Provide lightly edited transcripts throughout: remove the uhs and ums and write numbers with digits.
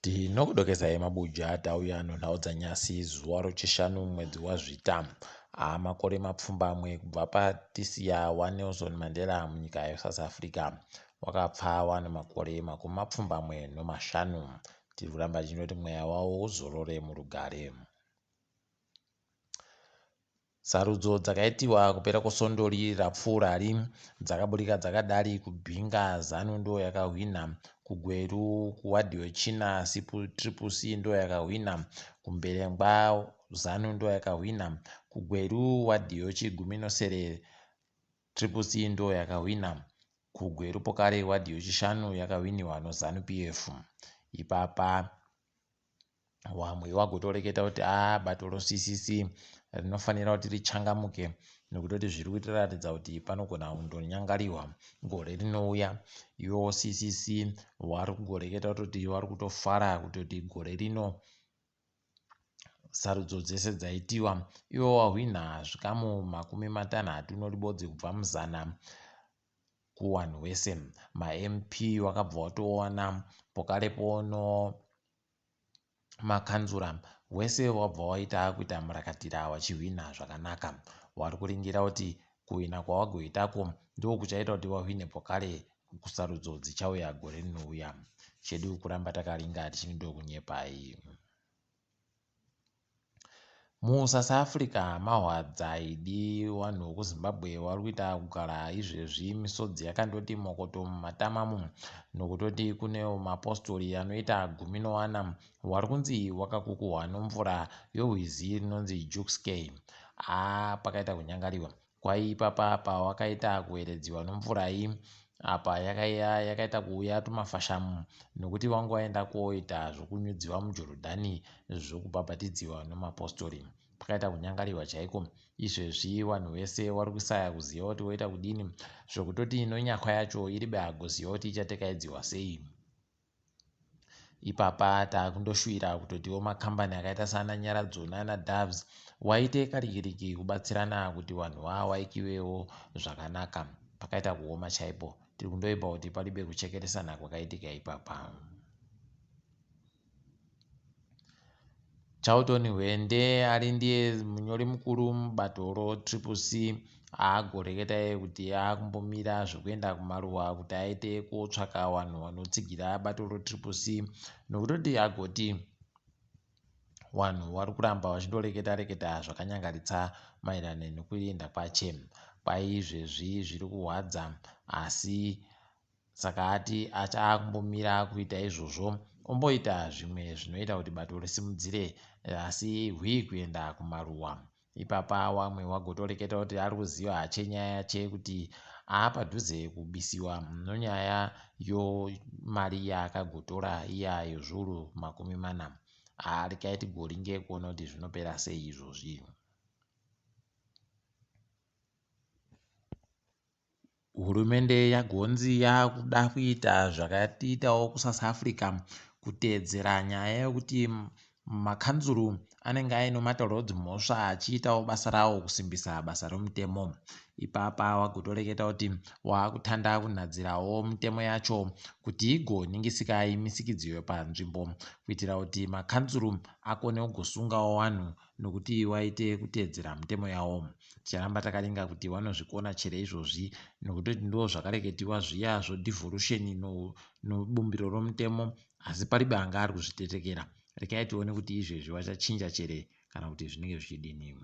Tinokudokezai mabuja tauya nonhau dzanyasi zuva rochishanu mwedzi waZvita amakore mapfumbamwe kubva patisiya waNelson Mandela munyika yeSouth Africa wakapfa wane makore 75. Tiri kuramba tichinoti mweya wawo uzorore murugare. Sarudzo dzakaitiwa kupera kwesondori rapfuurari dzakaburika dzakadari kuBinga Zanu ndoyakahwina, kuGweru kuwadhi yechina Triple C ndoyakahwina, kuMberengwa Zanu ndoyakahwina, kuGweru wadhi yochiguminosere Triple C ndoyakahwina, kuGweru pokare wadhi yochishanu yakahwiniwa noZanu PF. Ipapa wamwe wagotoreketa kuti a bato roCCC rinofanira kuti richangamuke nekutoti zviri kutiratidza kuti panogona kundonyangariwa gore rinouya. Iwo CCC wari kugoreketa kutoti wari kutofara kutoti gore rino sarudzo dzese dzaitiwa iwo wahwina zvikamu 31 kubva muzana kuwanhu wese. MaMP wakabva watowana pokarepo no makanzura wese wabva waita kuita murakatira wachihwina zvakanaka. Wari kuringira kuti kuhwina kwawagoitako ndokuchaita kuti wahwine pokare kusarudzo dzichauya gore rinouya. Chedu kuramba takaringa tichindokunyepai. MuSouth Africa mahwadza idi vanhu vekuZimbabwe vari kuita kugara izvezvi misodzi yakandoti mokoto mumatamamu nokutoti kune mapostori anoita 14 wari kunzi wakakukuhwa nomvura yorwizi rinonzi Jukskei. Haa pakaita kunyangariwa. Kwai ipapa pawakaita kueredziwa nomvura iyi apa yakaiya yakaita kuuya tumafashamu nokuti wanga waenda koita zvokunyudziwa muJorodhani zvokubhabhatidziwa nomapostori. Pakaita kunyangariwa chaiko. Izvezvi vanhu vese vari kusaya kuziva kuti voita kudini zvokutoti nonyakwa yacho iri beagoziva kuti ichatekaidziwa sei. Ipapa takundoshuvira kutotiwo makambani akaita saana Nyaradzo nana Doves waite karikiriki kubatsirana kuti vanhu vawaikiwewo zvakanaka. Pakaita kuoma chaipo. Tiri kundoimba kuti paribe kuchekeresana kwakaitika ipapa. Charlton Hwende ari ndiye munyori mukuru mubato roTriple C agoreketa iye kuti akumbomira zvekuenda kumaruwa kuti aite kotsvaka vanhu vanotsigira bato roTriple C nokutoti agoti vanhu vari kuramba vachindoreketa reketa zvakanyangaritsa maererano nekuenda kwache. Kwaizvezvi zviri kuhwadza asi Saka ati achaakumbomira kuita izvozvo omboita zvimwe zvinoita kuti bato risimudzire asi hwii kuenda kumaruwa. Ipapa wamwe wagotoreketa kuti ari kuziva hache nyaya yache kuti aapadhuze kubisiwa nonyaya yomari yaakagotora iya yezviuru 40. Haa regai tigoringe kuona kuti zvinopera sei izvozvi. Hurumende yagonzi yakuda kuita zvakatiitawo kuSouth Africa kuteedzera nyaya yekuti makanzuru anenge aine mataro edzimhosva achiitawo basa rawo kusimbisa basa romutemo. Ipapa wagotoreketa kuti waakutanda kunhadzirawo mitemo yacho kuti igoningisika imisikidziwe panzvimbo kuitira kuti makanzuru akone kugosungawo vanhu nokuti waite kuteedzera mitemo yawo. Ticharamba takaringa kuti wanozvikona chere izvozvi nokutoti ndo zvakareketiwa zviya zvodevolution nobumbiro romutemo asi paribe anga ari kuzvitetekera. Rekai tione kuti izvezvi vachachinja chere kana kuti zvinenge zvichidini.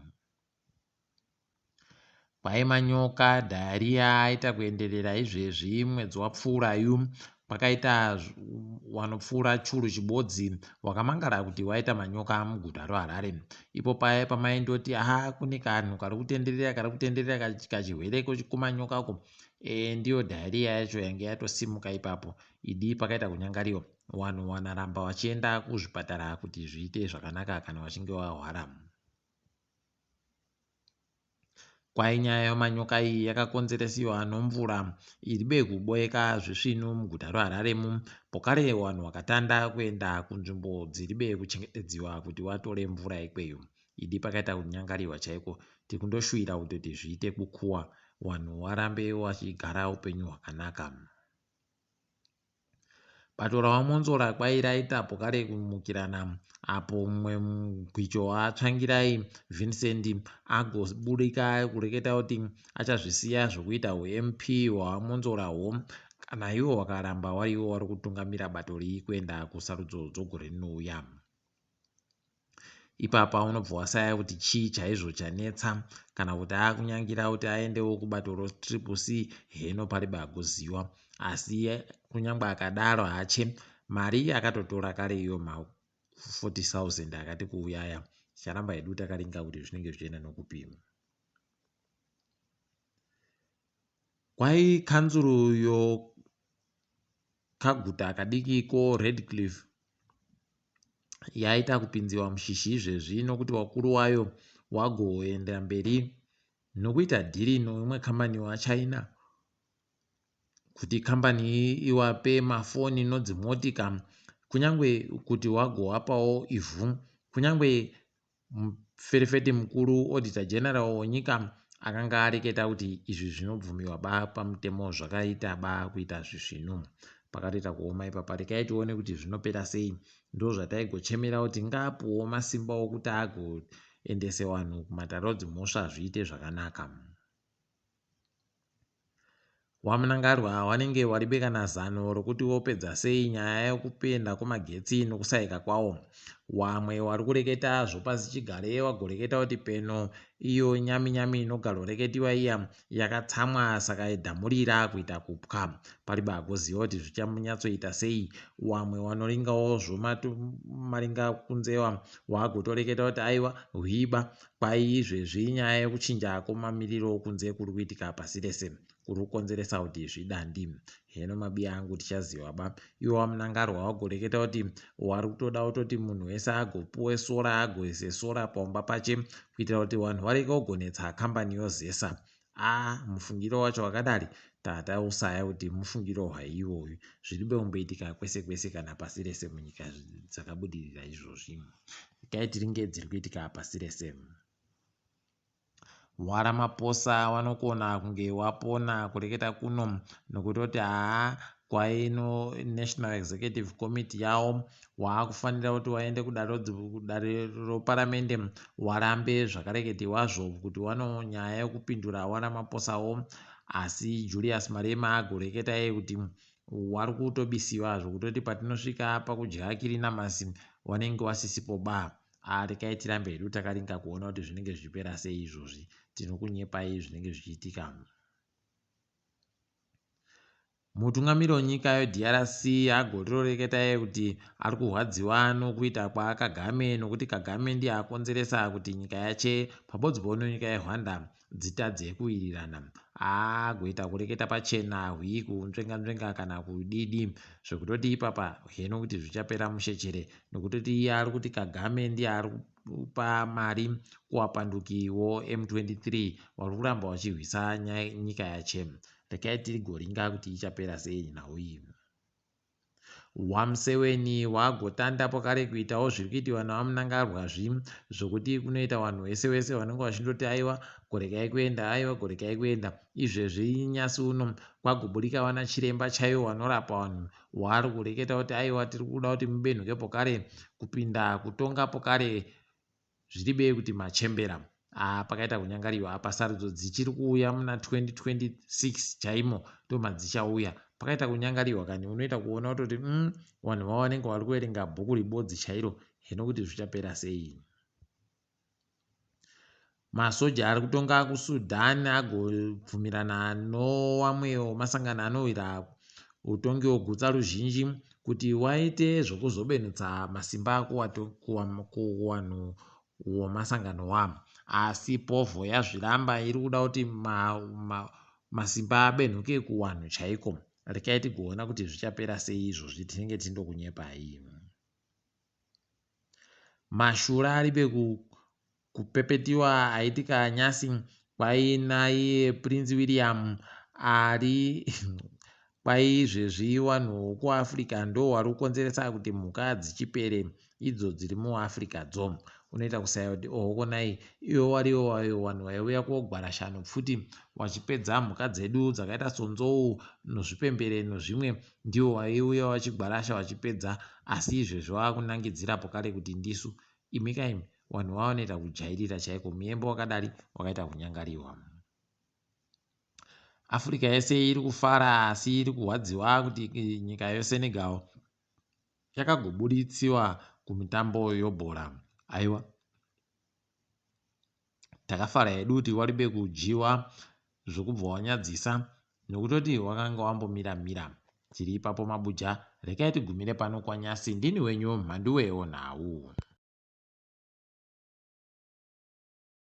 Kwai manyoka diarrhea aita kuenderera izvezvi mwedzi wapfuurayu kwakaita wanopfuura churu chibodzi wakamangara kuti waita manyoka muguta roHarare. Ipo paya pamaindoti ha kune kanhu kari kutenderera kari kutenderera kachihwere kumanyoka uko e, ndiyo diarrhea yacho yange yatosimuka ipapo. Idi pakaita kunyangariwa vanhu wanaramba vachienda kuzvipatara kuti zviite zvakanaka kana vachinge vahwara. Kwai nyaya yemanyoka iyi yakakonzeresiwa nomvura iribe kuboeka zvisvinu muguta reHarare mu pokare vanhu vakatanda kuenda kunzvimbo dziribe kuchengetedziwa kuti watore mvura ikweyo. Idi pakaita kunyangariwa chaiko tikundoshuwira kutoti zviite kukuwa vanhu warambe wachigara upenyu hwakanaka. Bato raVaMwonzora kwai raita pokare kumukirana apo mumwe mugwicho waTsvangirai, Vincent, agoburika kureketa kuti achazvisiya zvokuita huMP hwaVaMwonzorahwo kana iwo wakaramba wariwo wari kutungamira bato riri kuenda kusarudzo dzogore rinouya. Ipapa unobva wasaya kuti chii chaizvo chanetsa kana kuti akunyangira kuti aendewo kubato reTriple C heno pari bakuziwa. Asi kunyangwe akadaro hache mari akatotora kare iyo ma 40,000 akati kuuya aya. Ticharamba hedu takaringa kuti zvinenge zvichienda nokupi. Kwai kanzuru yokaguta kadiki ko Redcliff yaita kupinziwa mushishi izvezvi nokuti wakuru wayo wagoenda mberi nokuita dhiri noimwe kambani yevaChina kuti kambani iyi iwape mafoni nodzimotika kunyange kuti wagowapawo ivhu kunyange muferefeti mukuru Auditor General wenyika akanga areketa kuti izvi zvinobvumiwa ba pamutemo zvakaita ba kuita zvisvinu. Pakatoita kuoma ipapa rekai tione kuti zvinopera sei. Ndozvataigochemera kuti ngaapuwewo masimba okuti agoendese vanhu kumatare edzimhosva zviite zvakanaka. WaMnangagwa wanenge waribe kana zano rokuti wopedza sei nyaya yokupenda kwemagetsi nokusaika kwawo. Wamwe wari kureketa zvopasi chigare wagoreketa kuti peno iyo nyami nyami inogaroreketiwa iya yakatsamwa saka dhamu rira kuita kupwa. Paribe agoziva kuti zvichanyatsoita sei. Wamwe wanoringawo zvomaringa kunzewa wagotoreketa kuti aiwa hwiba kwai izvezvi nyaya yekuchinja kwemamiriro okunze kuri kuitika pasi rese. kuri kukonzeresa kuti zvidandi. Heno mabiya angu tichaziva ba. Iwe waMnangarwa wagoreketa kuti wari kutoda kutoti munhu wese agopuwe sora agoise sora paumba pache kuitira kuti vanhu varege kugonetsa kambani yoZESA. Aa mufungiro wacho wakadari tatausaya kuti mufungiro hwai iwoyu. Zviribe kumboitika kwese kwese kana pasi rese munyika dzakabudirira izvozvi. Regai tiringe dziri kuitika pasi rese. WaRamaphosa wanokona kunge wapona kureketa kuno nokutoti haa kwaino National Executive Committee yawo waakufanira kuti waende kudare roparamende warambe zvakareketiwazvo kuti wano nyaya yekupindura waRamaphosawo asi Julius Malema agoreketa iye kuti wari kutobisiwa zvokutoti patinosvika pakudya kirinamasi wanenge wasisipo ba. Haa regai tirambe hedu takaringa kuona kuti zvinenge zvichipera sei izvozvi. Tinokunyepai zvinenge zvichiitika. Mutungamiri wenyika yeDRC agotoreketa iye kuti ari kurwadziwa nokuita kwaKagame nokuti Kagame ndiye akonzeresa kuti nyika yache pabodzbo nenyika yeRwanda dzitadze kuwirirana. Agoita kureketa pachena hwii kunzvenga nzvenga kana kudidi zvekutoti ipapa heno kuti zvichapera mushe chere nokutoti iye ari kuti Kagame ndiye ari kupa mari kuwapanduki wo M23 wari kuramba wachirwisa nyika yache. Regai tigoringa kuti ichapera sei nhau iyi. WaMuseweni wagotanda pakare kuitawo zviri kuitiwa naVaMnangagwa zvi zvokuti kunoita vanhu wese wese vanenge vachindoti aiwa gorekai kuenda aiwa gorekai kuenda izvezvi nyasi uno kwagoburika vana chiremba chaivo vanorapa vanhu waari kureketa kuti aiwa tiri kuda kuti mubenhuke pokare kupinda kutonga pokare Zviribei kuti machembera. Haa pakaita kunyangariwa apa sarudzo dzichiri kuuya muna 2026 chaimo ndomadzichauya. Pakaita kunyangariwa kani unoita kuona kutoti umm vanhu vavo vanenge vari kuverenga bhuku ribodzi chairo heno kuti zvichapera sei. Masoja ari kutonga kuSudan agobvumirana nowamwe wemasangano anowira utongi wogutsa ruzhinji kuti waite zvokuzobenutsa masimba kuwanhu womasangano wa. Asi povho yazviramba iri kuda kuti masimba abenhuke kuwanhu chaiko. Rekai tigoona kuti zvichapera sei izvozvi tinenge tindokunyepai. Mashura aribe kupepetiwa aitika nyasi kwainaiye Prince William ari kwai izvezvi vanhu vokuAfrica ndo vari kukonzeresa kuti mhuka dzichipere idzo dziri muAfrica dzo. Unoita kusaya kuti oho konai iwo wariwo wayo wanhu waiuya kogwara shano pfuti wachipedza mhuka dzedu dzakaita sonzou nozvipembere nozvimwe, ndiwo waiuya wachigwarasha wachipedza, asi izvezvi wakunangidzira pokare kuti ndisu. Imi kaimi, wanhu vanoita kujairira chaiko, muyembo wakadari wakaita kunyangariwa. Africa yese iri kufara asi iri kurwadziwa kuti nyika yeSenegal yakagobuditsiwa kumitambo yobhora. Aiwa, takafara hedu kuti waribe kudyiwa zvokubva wanyadzisa nokutoti wakanga wambomira mira. Tiri ipapo mabuja, regai tigumire pano kwanyasi. Ndini wenyu Mhanduwe Nhau.